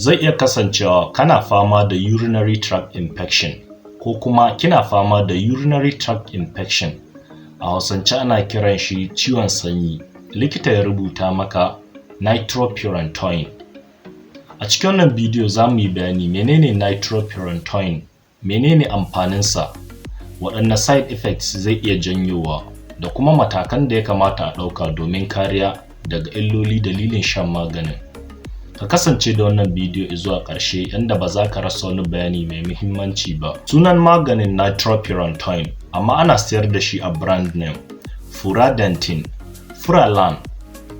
Zai iya kasancewa kana fama da urinary tract infection ko kuma kina fama da urinary tract infection, a Hausance ana kiran shi ciwon sanyi, likita ya rubuta maka nitrofurantoin. A cikin wannan bidiyo za mu yi bayani menene nitrofurantoin, menene amfaninsa, waɗanne side effects zai iya janyowa, da kuma matakan da ya kamata a ɗauka domin kariya daga illoli dalilin shan maganin. Ka kasance da wannan bidiyo zuwa ƙarshe yanda ba za ka rasa wani bayani mai muhimmanci ba. Sunan maganin nitrofurantoin, amma ana sayar da shi a brand name Furadantin, Furalan,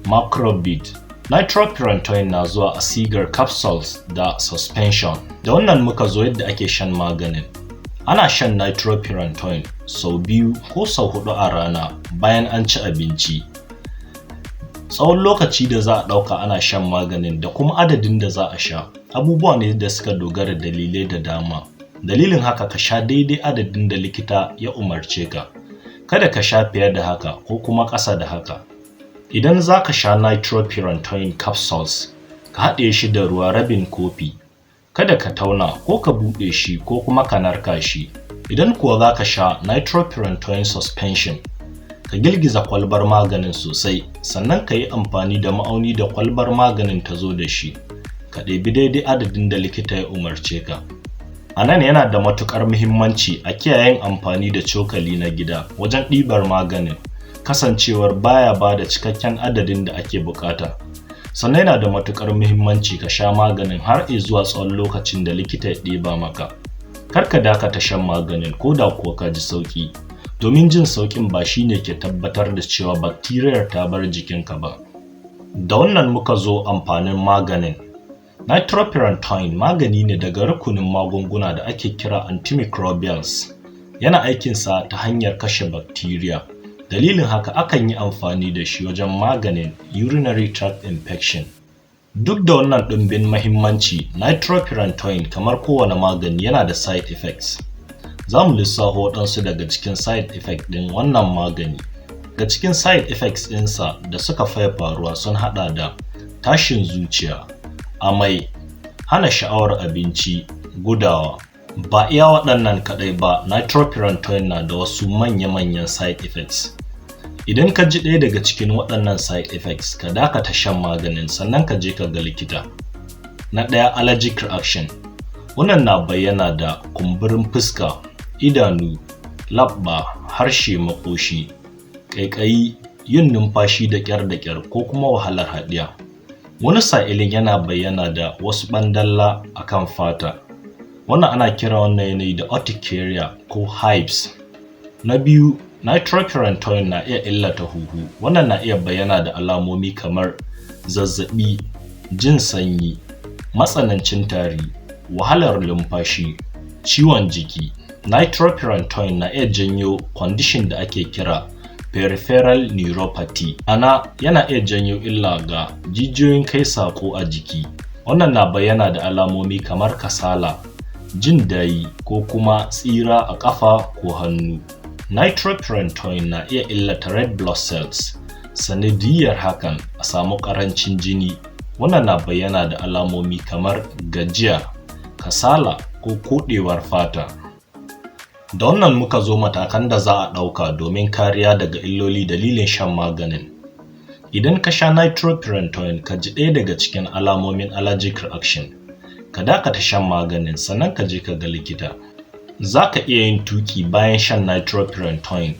Macrobid. Nitrofurantoin na zuwa a sigar capsules da suspension. Da wannan muka zo yadda ake shan maganin. Ana shan nitrofurantoin sau biyu ko sau huɗu a rana bayan an ci abinci. Tsawon lokaci da za a ɗauka ana shan maganin da kuma adadin da za a sha abubuwa ne da suka dogara dalilai da dama. Dalilin haka, ka sha daidai adadin da likita ya umarce ka. Kada ka sha fiye da haka ko kuma ƙasa da haka. Idan za ka sha nitrofurantoin capsules, ka haɗiye shi da ruwa rabin kofi. Kada ka tauna ko ka buɗe shi ko kuma ka narka shi. Idan kuwa za ka sha nitrofurantoin suspension, ka girgiza kwalbar maganin sosai, sannan ka yi amfani da ma'auni da kwalbar maganin ta zo da shi. Ka ɗebi daidai adadin da likita ya umarce ka. A nan yana da matuƙar muhimmanci a kiyaye yin amfani da cokali na gida wajen ɗibar maganin, kasancewar baya ba da cikakken adadin da ake buƙata. Sannan yana da matuƙar muhimmanci ka sha maganin har zuwa tsawon lokacin da likita ya ɗeba maka. Kar ka dakata shan maganin ko da kuwa ka ji sauƙi, domin jin sauƙin ba shi ne ke tabbatar da cewa bakteriyar ta bar jikinka ba. Da wannan muka zo amfanin maganin. Nitrofurantoin magani ne daga rukunin magunguna da ake kira antimicrobials. Yana aikinsa ta hanyar kashe bacteria. Dalilin haka akan yi amfani da shi wajen maganin urinary tract infection. Duk da wannan ɗumbin mahimmanci, nitrofurantoin kamar kowane magani yana da side effects. Za mu lissafo waɗansu daga cikin side effect ɗin wannan magani. Daga cikin side effects ɗinsa da suka faye faruwa sun haɗa da tashin zuciya, amai, hana sha'awar abinci, gudawa. Ba iya waɗannan kaɗai ba, nitrofurantoin na da wasu manya-manyan side effects. Idan ka ji ɗaya daga cikin waɗannan side effects, ka dakata shan maganin sannan ka je ka ga likita. Na ɗaya, allergic reaction. Wannan na bayyana da kumburin fuska, idanu, leɓɓa, harshe, maƙoshi, ƙaiƙayi, yin numfashi da ƙyar da ƙyar ko kuma wahalar haɗiya. Wani sa'ilin yana bayyana da wasu ɓandalla a kan fata. Wannan ana kira wannan yanayi da urticaria ko hives. Na biyu, nitrofurantoin na iya illata huhu. Wannan na iya bayyana da alamomi kamar zazzaɓi, jin sanyi, matsanancin tari, wahalar numfashi, ciwon jiki. Nitrofurantoin na iya janyo condition da ake kira peripheral neuropathy. Ana yana iya janyo illa ga jijiyoyin kai saƙo a jiki. Wannan na bayyana da alamomi kamar kasala, jin dayi ko kuma tsira a ƙafa ko hannu. Nitrofurantoin na iya illata red blood cells, sanadiyyar hakan a samu ƙarancin jini. Wannan na bayyana da alamomi kamar gajiya, kasala ko koɗewar fata. Da wannan muka zo matakan da za a ɗauka domin kariya daga illoli dalilin shan maganin. Idan ka sha nitrofurantoin ka ji ɗaya daga cikin alamomin allergic reaction, ka dakata shan maganin sannan ka je ka ga likita. Za ka iya yin tuƙi bayan shan nitrofurantoin,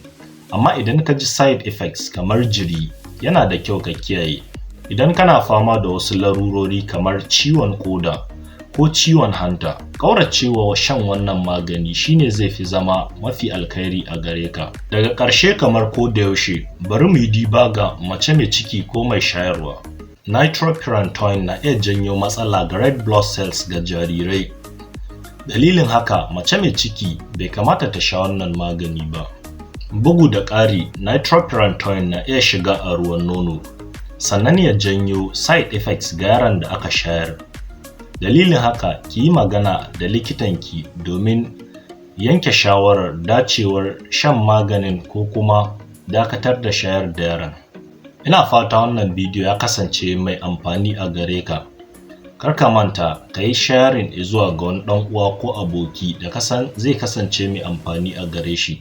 amma idan ka ji side effects kamar jiri, yana da kyau ka kiyaye. Idan kana fama da wasu larurori kamar ciwon ƙoda ko ciwon hanta, ƙauracewa shan wannan magani shine zai fi zama mafi alkhairi a gare ka. Daga ƙarshe, kamar ko da yaushe, bari mu yi diba ga mace mai ciki ko mai shayarwa. Nitrofurantoin na iya janyo matsala ga red blood cells ga jarirai. Dalilin haka, mace mai ciki bai kamata ta sha wannan magani ba. Bugu da ƙari, nitrofurantoin na iya shiga a ruwan nono, sannan ya janyo side effects ga yaron da aka shayar. Dalilin haka, ki yi magana da likitanki domin yanke shawarar dacewar shan maganin ko kuma dakatar da shayar da yaron. Ina fata wannan bidiyo ya kasance mai amfani a gare ka. Kar ka manta ka yi sharing zuwa ga wani ɗan uwa ko aboki da ka san zai kasance mai amfani a gare shi.